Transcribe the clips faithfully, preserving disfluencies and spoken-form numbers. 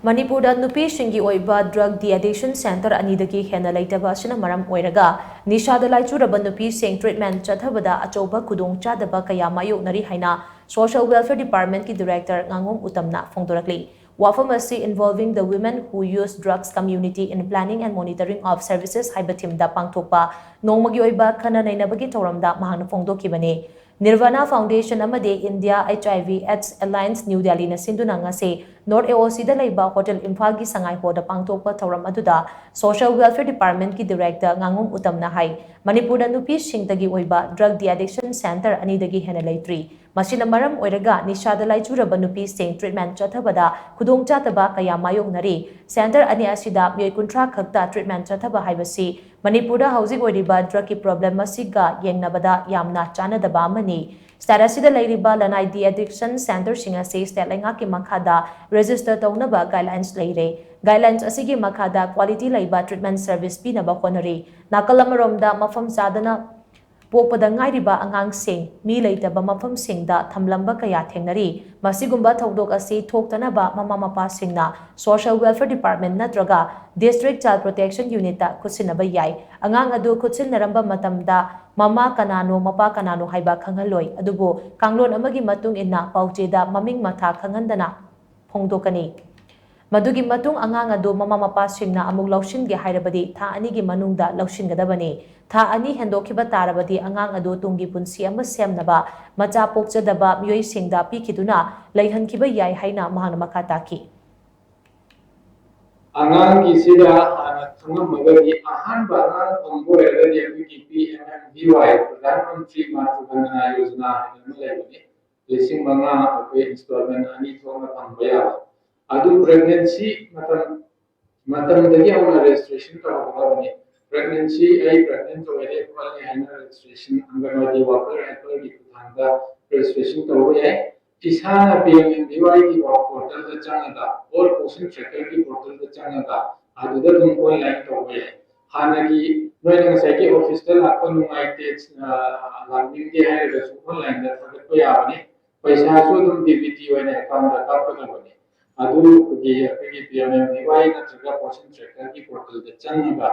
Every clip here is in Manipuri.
ꯃꯅꯤꯄꯨꯔꯗ ꯅꯨꯄꯤꯁꯤꯡꯒꯤ ꯑꯣꯏꯕ drug de-addiction centre ꯑꯅꯤꯗꯒꯤ ꯍꯦꯟꯅ ꯂꯩꯇꯕ ꯑꯁꯤꯅ ꯃꯔꯝ ꯑꯣꯏꯔꯒ ꯅꯤꯁꯥꯗ ꯂꯥꯏꯆꯨꯔꯕ ꯅꯨꯄꯤꯁꯤꯡ treatment ꯆꯠꯊꯕꯗ ꯑꯆꯧꯕ ꯈꯨꯗꯣꯡꯆꯥꯗꯕ ꯀꯌꯥ ꯃꯥꯌꯣꯛꯅꯔꯤ ꯍꯥꯏꯅ Social Welfare Departmentꯀꯤ Director ꯉꯥꯉꯣꯝ ꯎꯇꯝꯅ ꯐꯣꯡꯗꯣꯔꯛꯂꯤ꯫ ꯋꯥꯐꯝ ꯑꯁꯤ Involving the Women Who Use Drugs Community in Planning and Monitoring of Services ꯍꯥꯏꯕ themeꯗ ꯄꯥꯡꯊꯣꯛꯄ ꯅꯣꯡꯃꯒꯤ ꯑꯣꯏꯕ ꯈꯟꯅ ꯅꯩꯅꯕꯒꯤ ꯊꯧꯔꯝꯗ ꯃꯍꯥꯛꯅ ꯐꯣꯡꯗꯣꯛꯈꯤꯕꯅꯤ꯫ Nirvana Foundation ꯑꯃꯗꯤ India HIV AIDS Alliance New Delhiꯅ ꯁꯤꯟꯗꯨꯅ ꯉꯁꯤ North AOCꯗ ꯂꯩꯕ Hotel Imphalꯒꯤ ꯁꯉꯥꯏ ꯍꯣꯜꯗ ꯄꯥꯡꯊꯣꯛꯄ ꯊꯧꯔꯝ ꯑꯗꯨꯗ Social Welfare Departmentꯀꯤ Director ꯉꯥꯉꯣꯝ ꯎꯇꯝꯅ ꯍꯥꯏ, ꯃꯅꯤꯄꯨꯔꯗ ꯅꯨꯄꯤꯁꯤꯡꯗꯒꯤ ꯑꯣꯏꯕ drug de-addiction centre ꯑꯅꯤꯗꯒꯤ ꯍꯦꯟꯅ ꯂꯩꯇ꯭ꯔꯤ꯫ ꯃꯁꯤꯅ ꯃꯔꯝ ꯑꯣꯏꯔꯒ ꯅꯤꯁꯥꯗ ꯂꯥꯏꯆꯨꯔꯕ ꯅꯨꯄꯤꯁꯤꯡ treatment ꯆꯠꯊꯕꯗ ꯈꯨꯗꯣꯡꯆꯥꯗꯕ ꯀꯌꯥ ꯃꯥꯌꯣꯛꯅꯔꯤ꯫ Centre ꯑꯅꯤ ꯑꯁꯤꯗ ꯃꯤꯑꯣꯏ ꯀꯨꯟꯊ꯭ꯔꯥ ꯈꯛꯇ treatment ꯆꯠꯊꯕ ꯍꯥꯏꯕꯁꯤ ꯃꯅꯤꯄꯨꯔꯗ ꯍꯧꯖꯤꯛ ꯑꯣꯏꯔꯤꯕ drugꯀꯤ problem ꯑꯁꯤꯒ ꯌꯦꯡꯅꯕꯗ ꯌꯥꯝꯅ ꯆꯥꯟꯅꯗꯕ ꯑꯃꯅꯤ꯫ State ꯑꯁꯤꯗ ꯂꯩꯔꯤꯕ ꯂꯅꯥꯏ de-addiction centreꯁꯤꯡ ꯑꯁꯤ state ꯂꯩꯉꯥꯛꯀꯤ ꯃꯈꯥꯗ register ꯇꯧꯅꯕ guidelines ꯂꯩꯔꯦ꯫ Guidelines ꯑꯁꯤꯒꯤ ꯃꯈꯥꯗ quality ꯂꯩꯕ treatment service ꯄꯤꯅꯕ ꯍꯣꯠꯅꯔꯤ꯫ ꯅꯥꯀꯜ ꯑꯃꯔꯣꯝꯗ ꯃꯐꯝ ꯆꯥꯗꯅ ꯄꯣꯛꯄꯗ ꯉꯥꯏꯔꯤꯕ ꯑꯉꯥꯡꯁꯤꯡ ꯃꯤ ꯂꯩꯇꯕ ꯃꯐꯝꯁꯤꯡꯗ ꯊꯝꯂꯝꯕ ꯀꯌꯥ ꯊꯦꯡꯅꯔꯤ꯫ ꯃꯁꯤꯒꯨꯝꯕ ꯊꯧꯗꯣꯛ ꯑꯁꯤ ꯊꯣꯛꯇꯅꯕ ꯃꯃꯥ ꯃꯄꯥꯁꯤꯡꯅ Social Welfare Department ꯅꯠꯇ꯭ꯔꯒ District Child Protection Unitꯇ ꯈꯨꯠꯁꯤꯟꯅꯕ ꯌꯥꯏ꯫ ꯑꯉꯥꯡ ꯑꯗꯨ ꯈꯨꯠꯁꯤꯟꯅꯔꯝꯕ ꯃꯇꯝꯗ ꯃꯃꯥ ꯀꯅꯥꯅꯣ, ꯃꯄꯥ ꯀꯅꯥꯅꯣ ꯍꯥꯏꯕ ꯈꯪꯍꯜꯂꯣꯏ, ꯑꯗꯨꯕꯨ ꯀꯥꯡꯂꯣꯟ ꯑꯃꯒꯤ ꯃꯇꯨꯡ ꯏꯟꯅ ꯄꯥꯎꯆꯦꯗ ꯃꯃꯤꯡ ꯃꯊꯥ ꯈꯪꯍꯟꯗꯅ ꯐꯣꯡꯗꯣꯛꯀꯅꯤ꯫ ꯃꯗꯨꯒꯤ ꯃꯇꯨꯡ ꯑꯉꯥꯡ ꯑꯗꯨ ꯃꯃꯥ ꯃꯄꯥꯁꯤꯡꯅ ꯑꯃꯨꯛ ꯂꯧꯁꯤꯟꯒꯦ ꯍꯥꯏꯔꯕꯗꯤ ꯊꯥ ꯑꯅꯤꯒꯤ ꯃꯅꯨꯡꯗ ꯂꯧꯁꯤꯟꯒꯗꯕꯅꯤ꯫ ꯊꯥ ꯑꯅꯤ ꯍꯦꯟꯗꯣꯛꯈꯤꯕ ꯇꯥꯔꯕꯗꯤ ꯑꯉꯥꯡ ꯑꯗꯨ ꯇꯨꯡꯒꯤ ꯄꯨꯟꯁꯤ ꯑꯃ ꯁꯦꯝꯅꯕ, ꯃꯆꯥ ꯄꯣꯛꯆꯗꯕ ꯃꯤꯑꯣꯏꯁꯤꯡꯗ ꯄꯤꯈꯤꯗꯨꯅ ꯂꯩꯍꯟꯈꯤꯕ ꯌꯥꯏ ꯍꯥꯏꯅ ꯃꯍꯥꯛꯅ ꯃꯈꯥ ꯇꯥꯈꯤ꯫ ꯑꯉꯥꯡꯒꯤꯁꯤꯗ ꯍꯥꯟꯅ ꯈꯪꯉꯝꯃꯒꯗꯤ ꯑꯍꯥꯟꯕ ꯑꯉꯥꯡ ꯐꯪꯕ ꯑꯣꯏꯔꯒꯗꯤ ꯑꯩꯈꯣꯏꯒꯤ P M M V Y, Pradhan Mantri ꯃꯥꯇ꯭ꯔ ꯋꯟꯗꯅꯥ Yojana ꯍꯥꯏꯅ ꯑꯃ ꯂꯩꯕꯅꯤ꯫ ꯂꯤꯁꯤꯡ ꯃꯉꯥ ꯑꯩꯈꯣꯏ installment ꯑꯅꯤ ꯊꯣꯛꯅ ꯐꯪꯕ ꯌꯥꯕ꯫ ꯑꯗꯨ pregnancy ꯃꯇꯝ, ꯃꯇꯝꯗꯒꯤ ꯍꯧꯅ registration ꯇꯧꯍꯧꯒꯗꯕꯅꯤ꯫ Pregnancy, ꯑꯩ pregnant ꯑꯣꯏꯔꯦ ꯈꯣꯠꯂꯦ ꯍꯥꯏꯅ registration ꯑꯪꯒꯟꯋꯥꯗꯤ worker helperꯒꯤ ꯈꯨꯠꯊꯥꯡꯗ registration ꯇꯧꯕ ꯌꯥꯏ꯫ ꯏꯁꯥꯅ P M M V Yꯒꯤ portalꯗ ꯆꯪꯉꯒ, All Posan Trackerꯒꯤ portalꯗ ꯆꯪꯉꯒ ꯑꯗꯨꯗ ꯑꯗꯨꯝ online ꯇꯧꯕ ꯌꯥꯏ꯫ ꯍꯥꯟꯅꯒꯤ ꯅꯣꯏꯅ ꯉꯁꯥꯏꯒꯤ officeꯇ ꯂꯥꯛꯄ ꯅꯨꯡꯉꯥꯏꯇꯦ, ꯑ, ꯂꯥꯛꯅꯤꯡꯗꯦ ꯍꯥꯏꯔꯒꯁꯨ onlineꯗ ꯊꯥꯒꯠꯄ ꯌꯥꯕꯅꯤ꯫ ꯄꯩꯁꯥꯁꯨ ꯑꯗꯨꯝ D B T ꯑꯣꯏꯅ accountꯇ ꯀꯥꯞꯀꯗꯕꯅꯤ꯫ ꯑꯗꯨꯒꯤ ꯑꯩꯈꯣꯏꯒꯤ ꯄꯤ ꯑꯦꯝ ꯑꯦꯝ ꯑꯦ ꯋꯥꯏ ꯅꯠꯇ꯭ꯔꯒ ꯄꯣꯁꯤꯡ ꯇ꯭ꯔꯦꯀꯔꯒꯤ ꯄꯣꯔꯇꯦꯜꯗ ꯆꯪꯉꯒ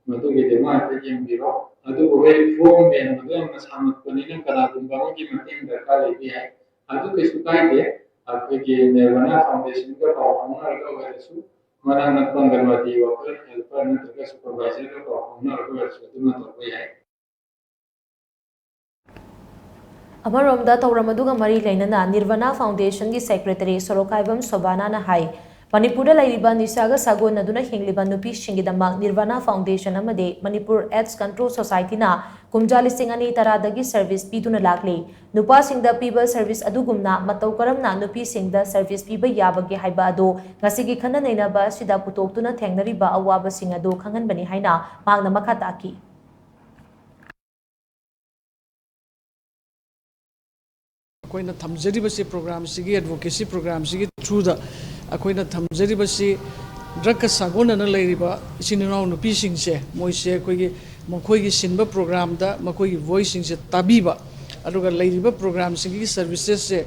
ꯃꯗꯨꯒꯤꯗꯨꯃ ꯍꯥꯏꯐꯦꯠ ꯌꯦꯡꯕꯤꯔꯣ꯫ ꯑꯗꯨꯕꯨ ꯍꯣꯏ, ꯐꯣꯔꯝ ꯃꯦꯟꯕꯗꯣ ꯌꯥꯝꯅ ꯁꯥꯡꯂꯛꯄꯅꯤꯅ ꯀꯅꯥꯒꯨꯝꯕ ꯑꯃꯒꯤ ꯃꯇꯦꯡ ꯗꯔꯀꯥꯔ ꯂꯩꯕ ꯌꯥꯏ꯫ ꯑꯗꯨ ꯀꯩꯁꯨ ꯀꯥꯏꯗꯦ, ꯑꯩꯈꯣꯏꯒꯤ ꯅꯤꯔꯚꯥꯅꯥ ꯐꯥꯎꯟꯗꯦꯁꯟꯒ ꯄꯥꯎ ꯐꯥꯎꯅꯔꯒ ꯑꯣꯏꯔꯁꯨ, ꯃꯅꯥꯛ ꯅꯛꯄ ꯑꯪꯒꯟꯋꯥꯗꯤ ꯋꯥꯀꯔ, ꯍꯦꯜꯄꯔ ꯅꯠꯇ꯭ꯔꯒ ꯁꯨꯄꯔꯚꯥꯏꯖꯔꯒ ꯄꯥꯎ ꯐꯥꯎꯅꯔꯒ ꯑꯣꯏꯔꯁꯨ ꯑꯗꯨꯃ ꯇꯧꯕ ꯌꯥꯏ꯫ ꯑꯃꯔꯣꯝꯗ ꯊꯧꯔꯝ ꯑꯗꯨꯒ ꯃꯔꯤ ꯂꯩꯅꯅ ꯅꯤꯔꯚꯥꯅꯥ ꯐꯥꯎꯟꯗꯦꯁꯟꯒꯤ ꯁꯦꯀ꯭ꯔꯦꯇꯔꯤ ꯁꯣꯔꯣꯛꯈꯥꯏꯕꯝ ꯁꯣꯕꯥꯅꯥꯅ ꯍꯥꯏ, ꯃꯅꯤꯄꯨꯔꯗ ꯂꯩꯔꯤꯕ ꯅꯤꯁꯥꯒ ꯁꯥꯒꯣꯟꯅꯗꯨꯅ ꯍꯤꯡꯂꯤꯕ ꯅꯨꯄꯤꯁꯤꯡꯒꯤꯗꯃꯛ ꯅꯤꯔꯚꯥꯅꯥ ꯐꯥꯎꯟꯗꯦꯁꯟ ꯑꯃꯗꯤ ꯃꯅꯤꯄꯨꯔ ꯑꯦꯗꯁ ꯀꯟꯇ꯭ꯔꯣꯜ ꯁꯣꯁꯥꯏꯇꯤꯅ ꯀꯨꯝꯖꯥ ꯂꯤꯁꯤꯡ ꯑꯅꯤ ꯇꯔꯥꯗꯒꯤ ꯁꯔꯚꯤꯁ ꯄꯤꯗꯨꯅ ꯂꯥꯛꯂꯤ꯫ ꯅꯨꯄꯥꯁꯤꯡꯗ ꯄꯤꯕ ꯁꯔꯚꯤꯁ ꯑꯗꯨꯒꯨꯝꯅ ꯃꯇꯧ ꯀꯔꯝꯅ ꯅꯨꯄꯤꯁꯤꯡꯗ ꯁꯔꯚꯤꯁ ꯄꯤꯕ ꯌꯥꯕꯒꯦ ꯍꯥꯏꯕ ꯑꯗꯨ ꯉꯁꯤꯒꯤ ꯈꯟꯅ ꯅꯩꯅꯕ ꯑꯁꯤꯗ ꯄꯨꯊꯣꯛꯇꯨꯅ ꯊꯦꯡꯅꯔꯤꯕ ꯑꯋꯥꯕꯁꯤꯡ ꯑꯗꯨ ꯈꯪꯍꯟꯕꯅꯤ ꯍꯥꯏꯅ ꯃꯍꯥꯛꯅ ꯃꯈꯥ ꯇꯥꯈꯤ꯫ ꯑꯩꯈꯣꯏꯅ ꯊꯝꯖꯔꯤꯕꯁꯤ ꯄ꯭ꯔꯣꯒ꯭ꯔꯥꯝꯁꯤꯒꯤ, ꯑꯦꯗꯚꯣꯀꯦꯁꯤ ꯄ꯭ꯔꯣꯒ꯭ꯔꯥꯝꯁꯤꯒꯤ ꯊ꯭ꯔꯨꯗ ꯑꯩꯈꯣꯏꯅ ꯊꯝꯖꯔꯤꯕꯁꯤ ꯗ꯭ꯔꯒꯀ ꯁꯥꯒꯣꯟꯅꯅ ꯂꯩꯔꯤꯕ ꯏꯆꯤꯟ ꯏꯅꯥꯎ ꯅꯨꯄꯤꯁꯤꯡꯁꯦ, ꯃꯣꯏꯁꯦ ꯑꯩꯈꯣꯏꯒꯤ ꯃꯈꯣꯏꯒꯤ ꯁꯤꯟꯕ ꯄ꯭ꯔꯣꯒ꯭ꯔꯥꯝꯗ ꯃꯈꯣꯏꯒꯤ ꯚꯣꯏꯁꯁꯤꯡꯁꯦ ꯇꯥꯕꯤꯕ, ꯑꯗꯨꯒ ꯂꯩꯔꯤꯕ ꯄ꯭ꯔꯣꯒ꯭ꯔꯥꯝꯁꯤꯡꯒꯤ ꯁꯔꯚꯤꯁꯦꯁꯁꯦ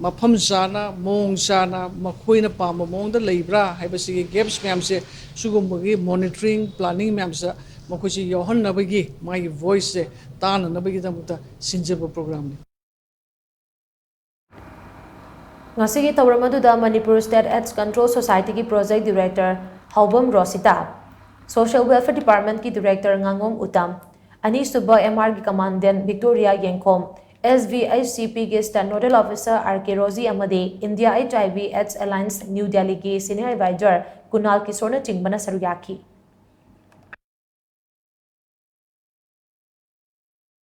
ꯃꯐꯝ ꯆꯥꯅ, ꯃꯑꯣꯡ ꯆꯥꯅ, ꯃꯈꯣꯏꯅ ꯄꯥꯝꯕ ꯃꯑꯣꯡꯗ ꯂꯩꯕ꯭ꯔꯥ ꯍꯥꯏꯕꯁꯤꯒꯤ ꯒꯦꯞꯁ ꯃꯌꯥꯝꯁꯦ, ꯁꯤꯒꯨꯝꯕꯒꯤ ꯃꯣꯅꯤꯇꯔꯤꯡ, ꯄ꯭ꯂꯥꯅꯤꯡ ꯃꯌꯥꯝꯁꯤꯗ ꯃꯈꯣꯏꯁꯤ ꯌꯥꯎꯍꯟꯅꯕꯒꯤ, ꯃꯥꯒꯤ ꯚꯣꯏꯁꯁꯦ ꯇꯥꯅꯅꯕꯒꯤꯗꯃꯛꯇ ꯁꯤꯟꯖꯕ ꯄ꯭ꯔꯣꯒ꯭ꯔꯥꯝꯅꯤ꯫ ꯉꯁꯤꯒꯤ ꯊꯧꯔꯝ ꯑꯗꯨꯗ ꯃꯅꯤꯄꯨꯔ ꯁ꯭ꯇꯦꯠ ꯑꯦꯗꯁ ꯀꯟꯇ꯭ꯔꯣꯜ ꯁꯣꯁꯥꯏꯇꯤꯒꯤ project director Haobam Rosita, social welfare ꯗꯤꯄꯥꯔꯠꯃꯦꯟꯠꯀꯤ ꯗꯤꯔꯦꯛꯇꯔ ꯉꯥꯉꯣꯝ ꯎꯇꯝ, ꯑꯅꯤꯁꯨꯕ ꯑꯦꯝ ꯑꯥꯔꯒꯤ ꯀꯃꯥꯟꯗꯦꯟꯠ ꯚꯤꯛꯇꯣꯔꯤꯌꯥ ꯌꯦꯡꯈꯣꯝ, ꯑꯦꯁ ꯚꯤ ꯑꯩꯆ ꯁꯤ ꯄꯤꯒꯤ ꯁ꯭ꯇꯦꯠ ꯅꯣꯗꯦꯜ ꯑꯣꯐꯤꯁꯔ ꯑꯥꯔ ꯀꯦ ꯔꯣꯖꯤ ꯑꯃꯗꯤ ꯏꯟꯗꯤꯌꯥ ꯑꯩꯆ ꯑꯥꯏ ꯚꯤ ꯑꯦꯗꯁ ꯑꯦꯂꯥꯏꯟꯁ ꯅ꯭ꯌꯨ ꯗꯦꯜꯂꯤꯒꯤ ꯁꯤꯅꯤꯌꯔ ꯑꯦꯗꯚꯥꯏꯖꯔ ꯀꯨꯅꯥꯜ ꯀꯤꯁꯣꯔꯅꯆꯤꯡꯕꯅ ꯁꯔꯨꯛ ꯌꯥꯈꯤ꯫